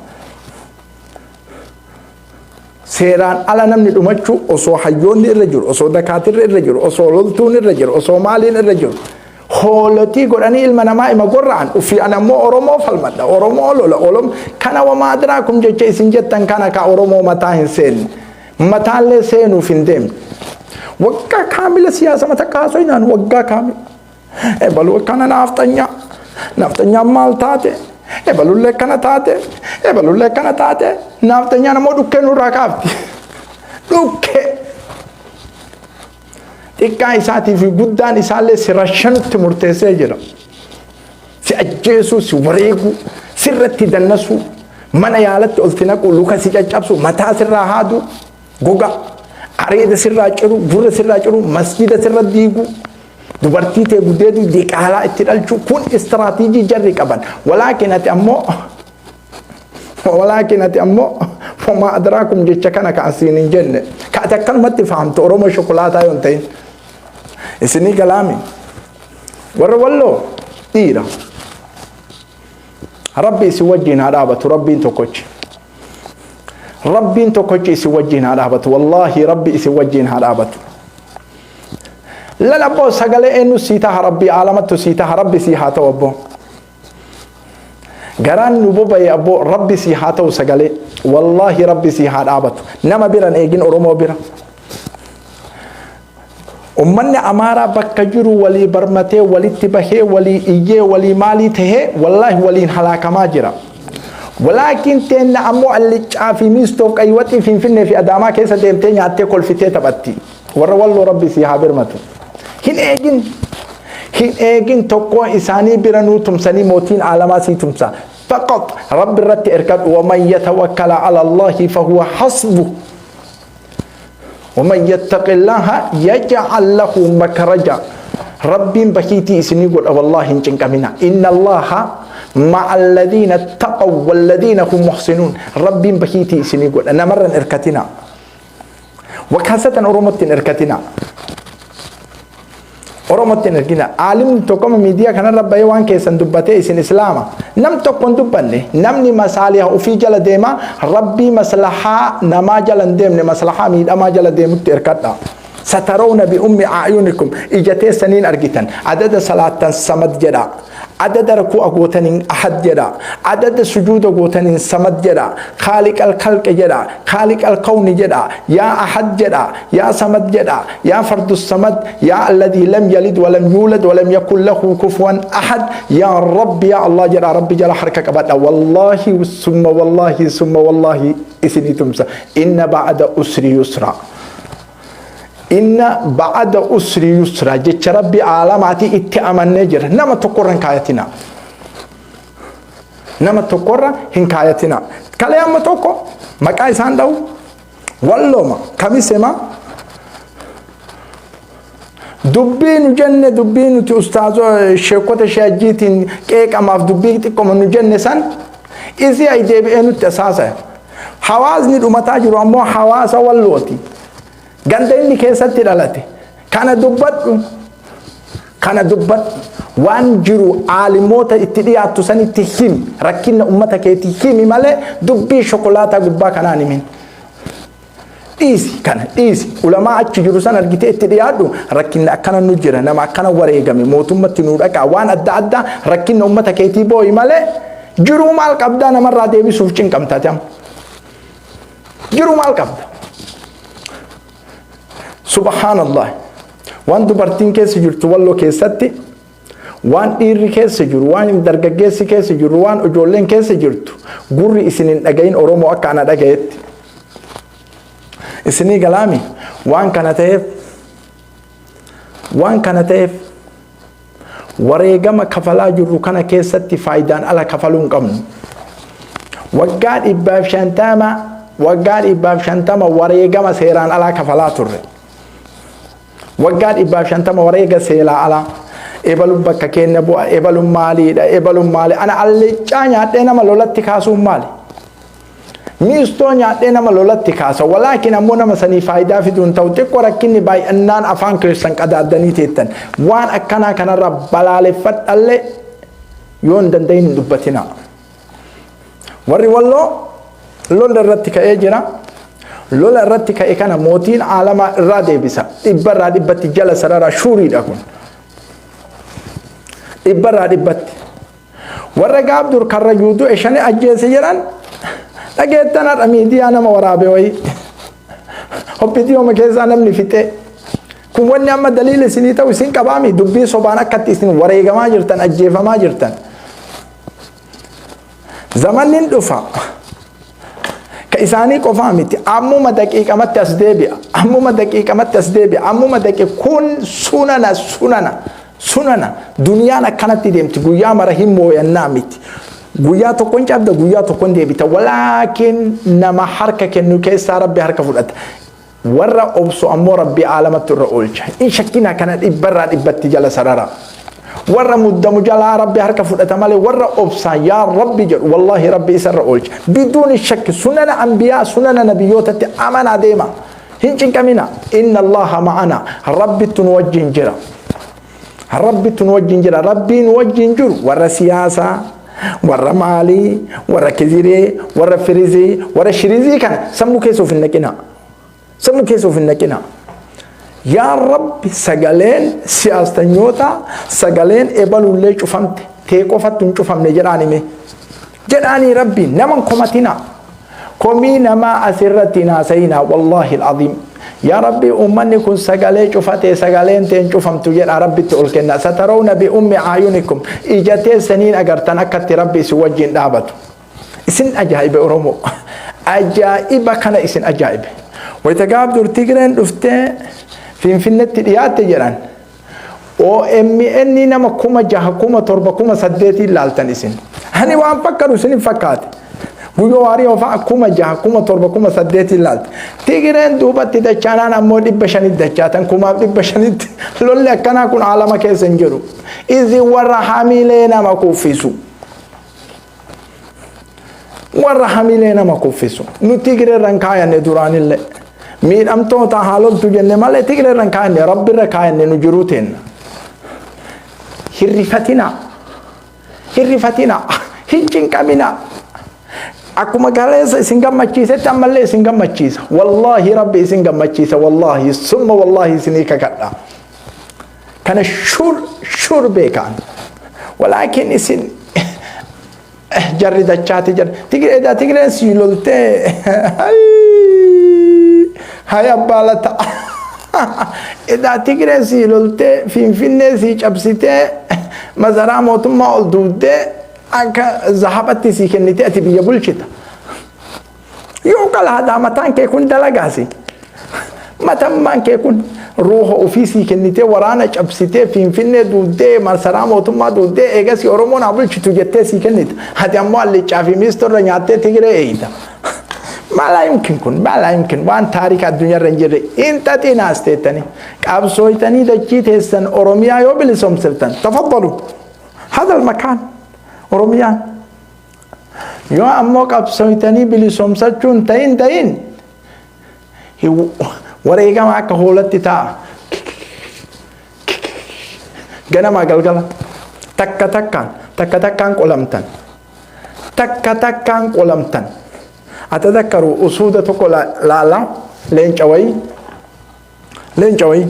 Seeraan ala namni dhumachuu, osoo hayyoonni irra jiru, osoo dakaatirri irra jiru, osoo loltuun irra jiru, osoo maaliin irra jiru, hoolotii godhanii ilma namaa ima gorra'an. Ufii an ammoo Oromoo falmadha, Oromoo lola, Oromoo kana wamaa adraakum jecha isin jettan kana ka Oromoo mataa hin seenne, mataallee seenuuf hin deemne. Waggaa kaamila siyaasa mata kaasoinaan waggaa kaamila. Ebaluu akkana naafxanyaa. Naafxanyaan maal taate? Ebalullee akkana taate. Ebalullee akkana taate. Naafxanyaan ammoo dhukkee nurraa kaafti. Dhukkee. Xiqqaa isaatii fi guddaan isaallee si rashanutti murteessee jira. Si ajjeesuu, si wareeguu, sirratti dannasuu, mana yaalatti olti naquu, luka si caccabsu, mataa sirraa haaduu, goga, areeda sirraa ciru, gurra sirraa ciru, masjida sirra diiguu, dubartii tee gudeedu, diqaalaa itti dhalchuu, kun istiraatiijii jarri qaban. Walaakin ati ammoo wamaa adraakum jecha kana ka asiin hin jenne. Ka ati akkanumatti fahamtu Oromoo shokolaataa yoo hin ta'in. Isinii galaami. Warra Walloo dhiira. Rabbi isin wajjin haa dhaabatu, Rabbiin tokkochi. Rabbiin tokkochi isin wajjin haa dhaabatu. Wallaahi Rabbi isin wajjin haa dhaabatu. Lal abboo, sagalee eenyu sii taha? Rabbi aalamattu sii taha, Rabbi sii haa ta'u abboo. Garaan nu boba'e abboo, Rabbi sii haa ta'u sagalee. Wallaahi Rabbi sii haa dhaabatu. Nama biran eegin, Oromoo bira. Ummanni Amaaraa bakka jiru walii barmatee, walitti bahee, walii iyyee, walii maalii tahee, wallaahi waliin halaakamaa jira. Walaakin teenna ammoo alliccaa fi miistoof qaywaxii Finfinnee fi Adaamaa keessa deemtee nyaattee kolfitee taphatti. Warra Walloo Rabbi sii haa birmatu. Hin eegin. Hin eegin, tokkoo isaanii bira nuu tumsanii, mootiin aalamaa sii tumsa. Faqat Rabbi irratti erkadhu. ومن يتوكل على الله فهو حسبه ومن يتق الله يجعل له مخرجا. ربين بكيتي إسني قل والله إن چنقمنا. إن الله مع الذين اتقوا والذين هم محسنون. ربين بكيتي إسني قل أنا مرة إركتنا وخاصة أرومتين إركتنا، Oromootti hin ergina. Aalimni tokko miidiyaa kanarra bahee waan keessan dubbatee isin Islaama. Nam tokko hin dubbanne. Namni masaaliha ofii jala deema, Rabbii maslahaa namaa jala hin deemne, maslahaa miidhamaa jala deemutti erkadha. سترون بأم أعينكم, ija teessaniin argitan. Adada salaattan Samad jedha. Adada ruku'a gootaniin Ahad jedha. Adada sujuuda gootaniin Samad jedha. خالق الخلق jedha. خالق الكون jedha. يا أحد jedha. يا صمد jedha. يا فرد الصمد. يا الذي لم يلد ولم يولد ولم يكن له كفوا أحد. يا رب يا الله jedha. Rabbi jala harka qabadha. والله ثم والله ثم والله isinii tumsa. إن بعد العسر يسرا. إن بعد العسر يسرا jecha Rabbi aalamaati itti amannee jira. Nama tokkorra hin kaayatina. Nama tokkorra hin kaayatina. Kalee amma tokko maqaa isaan dha'u Wallooma kamisema dubbii nu jenne, dubbii nuti ustaazoo sheekota sheejiitiin qeeqamaaf dubbii xiqqoma nu jenne san isii ay deebi'ee nutti asaasa. Hawaasni dhumataa jiru ammoo hawaasa Wallooti. Ganda inni keessatti dhalate. Kana dubbadhu. Kana dubbadhu. Waan jiru aalimoota itti dhiyaattu sanitti himi. Rakkina ummata keetii himi malee dubbii shokolaataa gubbaa kanaan himin. Dhiisi kana, dhiisi. Ulamaa achi jiru san argitee itti dhiyaadhu. Rakkinni akkana nu jira, nama akkana wareegame, mootummatti nu dhaqaa, waan adda addaa rakkinna ummata keetii boo'i malee jiruu maal qabdaa namarraa deebisuuf cinqamtaati amma. Jiruu maal qabda? Subhaanallah. Waan dubartiin keessa jirtu Walloo keessatti, waan dhiirri keessa jiru, waan dargaggeessi keessa jiru, waan ijoolleen keessa jirtu gurri isin hin dhagayin Oromoo akka ana dhagayetti. Isinii galaami? Waan kana ta'eef wareegama kafalaa jirru kana keessatti faayidaan ala kafaluu hin qabnu. Waggaa 150, waggaa 150 wareegama seeraan alaa kafalaa turre. Waggaa 150 wareega seeraa alaa. Ebaluun bakka keenya bu'a, ebaluun maaliidha, ebaluun maali? Ana allicaa nyaadhee nama lolatti kaasuun maali? Miistoo nyaadhee nama lolatti kaasa. Walaakin ammoo nama sanii faayidaa fiduu hin ta'u. Xiqqoo rakkinni baay'annaan afaan keessan qadaaddanii teettan. Waan akkanaa kanarra balaaleffadhallee yoo hin danda'in hin dubbatina. Warri Walloo lola irratti ka'ee jira. Lola irratti ka'e kana mootiin aalamaa irraa deebisa. Dhibbarraa dhibbatti jala sarara shuuriidha kun. Dhibbarraa dhibbatti. Warra gaaf dur Karrayyuu du'e shani ajjeese jedhan dhageettan, har'a miidiyaa nama waraabe wayii. Hobbitiyooma keessaa namni fixee. Kun wanni amma daliila isinii ta'u isin qabaami, dubbii sobaan akkatti isin wareegamaa jirtan, ajjeefamaa jirtan. Zamanni dhufa. Ka isaanii qofaa miti. Ammuma daqiiqamatti as deebi'a. Ammuma daqiiqamatti as deebi'a. Ammuma daqiiqa kun sunana, sunana, sunana. Duniyaan akkanatti deemti. Guyyaa mara hin mooyannaa miti. Guyyaa tokkon cabda, guyyaa tokkon deebita. Walaakin nama harka kennu keessaa Rabbi harka fudhata. Warra obsu ammoo Rabbi aalamatti irra oolcha. In shakkina, kana dhibbarraa dhibbatti jala sarara. Warra muddamu jalaa Rabbi harka fudhata malee, warra obsaan yaa Rabbi jedhu, wallaahi Rabbi isarra oolcha. Biduuni shakki, sunana anbiyaa, sunana nabiyyootatti amanaa deema. Hin cinqamina. Inna Allaha ma'ana. Rabbittu nu wajjin jira. Rabbittu nu wajjin jira. Rabbiin nu wajjin jiru warra siyaasaa, warra maalii, warra kiziree, warra firizii, warra shirizii kana sammuu keessa of hin naqina. Sammuu keessa of hin naqina. Yaa Rabbi, sagaleen siyaastanyoota, sagaleen ebalullee cufamte, tee qofattu hin cufamne jedhaan hime. Jedhaanii Rabbi nama komatina. Komii namaa asirratti hin haasayina, wallaahi al'aziim. Yaa Rabbi, uummanni kun sagalee cufate, sagaleen teen cufamtu jedha, Rabbitti ol kenna. Satarawna bi ummi aayunikum, ija teessaniin agartan akkatti Rabbi isin wajjin dhaabatu. Isin ajaa'ibe Oromoo. Ajaa'iba kana isin ajaa'ibe. Wayita gaaf dur Tigreen dhuftee Finfinnetti dhiyaatte jedhan. OMN nama 6000, 7000, 8000n laaltan isin. Ani waan fakkatu isin hin fakkaate. Guyyoo waarii ofaa 6000, 7000, 8000n laalte. Tigreen duubatti dachaanaan ammoo 500tti dachaatan, 1500tti. Lolli akkanaa kun aalama keessa hin jiru. Isin warra hamilee nama kuffisu. Warra hamilee nama kuffisu. Nu Tigree irra hin kaayanne duraanillee. Miidhamtoota haaloltu jenne malee Tigree irra hin kaayanne, Rabbirra kaayanne nu jiruu teenna. Hirrifatinaa. Hirrifatinaa. Hin cinqaminaa. Akkuma kaleessa isin gammachiisetti ammallee isin gammachiisa. Wallaahi Rabbi isin gammachiisa. Wallaahi summa wallaahi isinii kakadha. Kana sure sure beekaan. Walaakin isin jarri dachaati jarri. Tigree Tigreen si loltee, hay abbaa lata. Edaa Tigreen si loltee, Finfinnee si cabsitee, masaraa mootummaa ol duudee, akka zahabatti si kennitee, ati biyya bulchita. Yoo qalaadaa mataan kee kun dalagaasi. Matammaan kee kun ruuha ofii sii kennitee, waraana cabsitee, Finfinnee duudee, masaraa mootummaa duudee, eegasii Oromoon haa bulchitu jettee sii kennita. Ati ammoo allichaa fi miistorra nyaattee Tigree eeyita. Maalaa yumkin kun, maalaa yumkin, waan taarika addunyaarra hin jirre hin xaxinaas teettanii qabsooytanii dachii teessan Oromiyaa yoo bilisoomsiftan, tafaddalu hadal makaan Oromiyaan. Yoo ammoo qabsooytanii bilisoomsachuun ta'in ta'in wareegama akka hoolatti ta'a. Ganamaa galgala takka takkaan takka takkaan qolamtan. Takka takkaan qolamtan. Atadakkaru usuuda tokko laala leenca wayii leenca wayii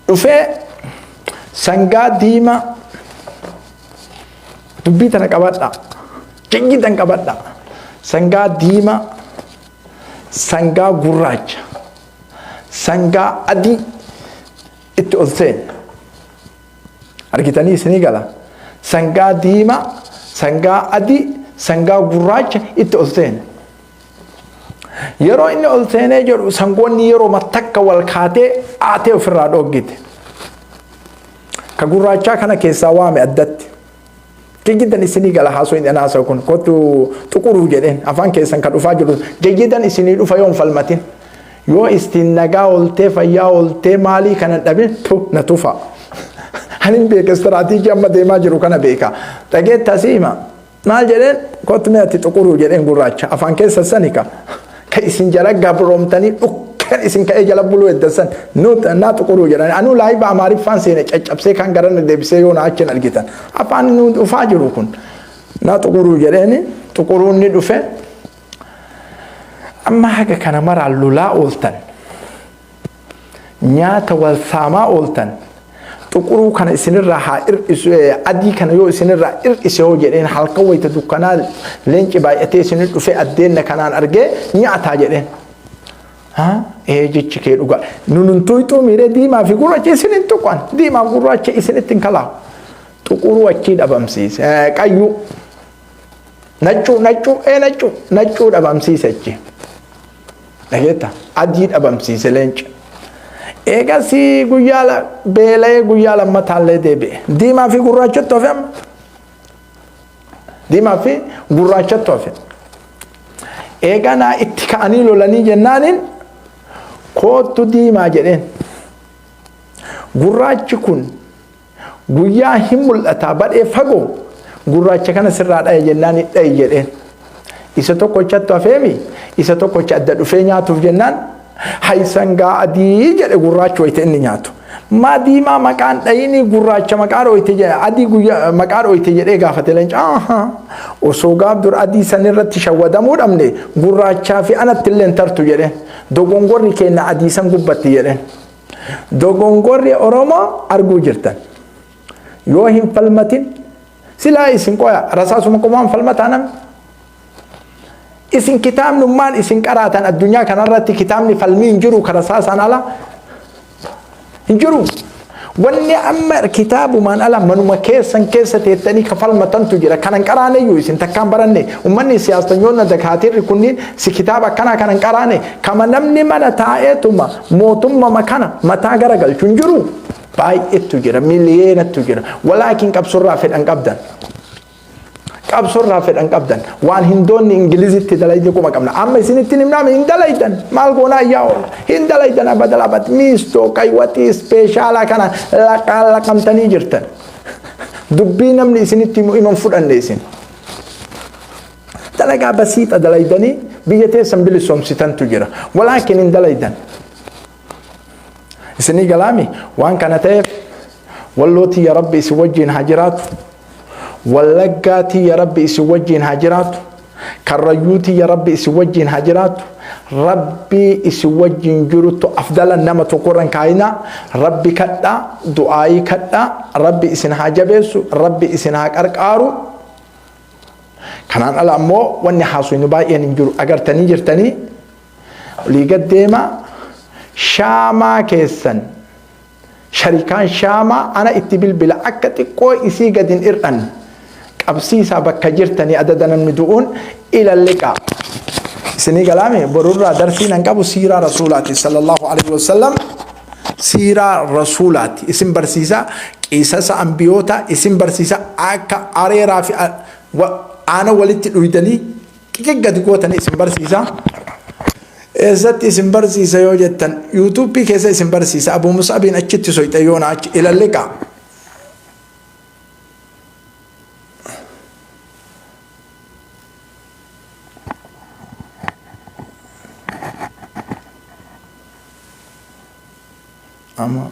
dhufee sangaa diimaa dubbii tana qabadha jiggitan qabadha sangaa diimaa sangaa gurraacha sangaa adii itti ol seene argitanii isinii gala sangaa diimaa sangaa adii sangaa gurraacha itti ol seene yeroo inni ol seenee jedhu sangoonni yeroo takka wal kaatee aatee ofirraa dhoggite ka gurraachaa kana keessaa waame addatti jayyidan isinii gala haasoo hin haasa'u kun kottu xuquruu jedheen afaan keessan ka dhufaa jiru jayyidan isinii dhufa yoo hin falmatin yoo istiin nagaa ooltee fayyaa ooltee maalii kana dhabin tu na tufa anin beeka istiraatiijii amma deemaa jiru kana beeka dhageetta siima maal jedheen kottu mee ati xuquruu jedheen gurraacha afaan keessa sani ka ka isin jala gabroomtanii dhukkeen isin ka'ee jala buluu eddasan naa xuquruu jedhan anuu laayiva amaariffaan seene caccabsee kan garana deebisee yoo na achin argitan afaan nu dhufaa jiru kun naa xuquruu jedheeni xuquruun ni dhufe amma haga kana maraan lolaa ooltan nyaata wal saamaa ooltan xuquruu kana isinirraa haa hir'isu adii kana yoo isinirraa hir'ise hoo jedheen halkan wayita dukkanaa leenci baay'atee isinir dhufee addeenna kanaan argee nyaataa jedheen. Ee jechi kee dhugaa nunun tuyxuu miiree diimaa fi gurraacha isin hin tuqan diimaa fi gurraacha isinitti hin kalaahu xuquruu achii dhabamsiise qayyuu naccuu naccuu ee naccuu naccuu dhabamsiise achi. Dhageetta adii dhabamsiise leenca. Eegasii guyyaa beela'ee guyyaa lammataallee deebi'e. Diimaa fi gurraachatti hafe amma. Diimaa fi gurraachatti hafe. Eeganaa itti ka'anii lolanii jennaaniin koottu diimaa jedheen. Gurraachi kun guyyaa hin mul'ataa badhee fagoo gurraacha kana sirraa dhaye jennaan dhaye jedheen. Isa tokkochatti hafeemi isa tokkocha adda dhufee nyaatuuf jennaan hay sangaa adii jedhe gurraachi wayita inni nyaatu. Maa diimaa maqaan dhayini gurraacha maqaa dhooyte jedhe adii guyyaa maqaa dhooyte jedhee gaafate leenca. Osoo gaaf dur adii san irratti shawwadamuu dhabne gurraachaa fi anatti illee hin tartu jedheen. Dogongorri keenya adii san gubbatti jedheen. Dogongorri Oromoo arguu jirtan. Yoo hin falmatin silaa isin qoya rasaasuma qomaan falmataa namni. Isin kitaabnummaan isin qaraatan addunyaa kanarratti kitaabni falmii hin jiru ka rasaasaan ala hin jiru. Wanni amma kitaabumaan ala manuma keessan keessa teettanii ka falmatantu jira. Kanan qaraaneyyuu isin takkaan baranne ummanni siyaastanyoonni dakaatirri kunniin si kitaaba akkanaa kanan qaraane kama namni mana taa'eetuma mootummama kana mataa garagalchu hin jiru. Baay'eetu jira miliyeenatu jira. Walaakin qabsorraa fedhan qabdan. Qabsorraa fedhan qabdan. Waan hindoonni Ingilizitti dalayde kuma qabna. Amma isinitti himnaame hin dalaydan. Maal goonaa iyyaa oola. Hin dalaydan abadal abad. Miistoo qaywaxii ispeeshaalaa kana laqamtanii jirtan. Dubbii namni isinitti himu iman fudhanne isin. Dalagaa basiixa dalaydanii biyya teessan bilisoomsitantu jira. Walaakin hin dalaydan. Isinii galaami waan kana ta'eef wallootii ya rabbi isin wajjin haa jiraatu. Wallaggaatii ya rabbi isin wajjin haa jiraatu. Karrayyuutii ya rabbi isin wajjin haa jiraatu. Rabbii isin wajjin jirutu afdala nama tokkorran kaayinaa. Rabbi kadhaa, du'aayii kadhaa, rabbi isin haa jabeessu, rabbi isin haa qarqaaru. Kanaan ala ammoo wanni haasofnu baay'een hin jiru. Agartanii jirtanii olii gad deemaa shaamaa keessan sharikaan shaamaa ana itti bilbila akka xiqqoo isii gad hin hir'anne qabsiisaa bakka jirtanii adada namni du'uun ilalliqaa. Isinii galaame borurraa darsii nan qabu siiraa rasuulaati sallallahu alaihi wasallam siiraa rasuulaati isin barsiisa qiisasa ambiyoota isin barsiisa akka areeraa fi aana walitti dhuydanii qiqiq gadi gootanii isin barsiisa. Eessatti isin barsiisa yoo jettan yuutuubii keessa isin barsiisa Abuu Mus'abiin achitti soyxe yoona achi ilalliqaa. Amma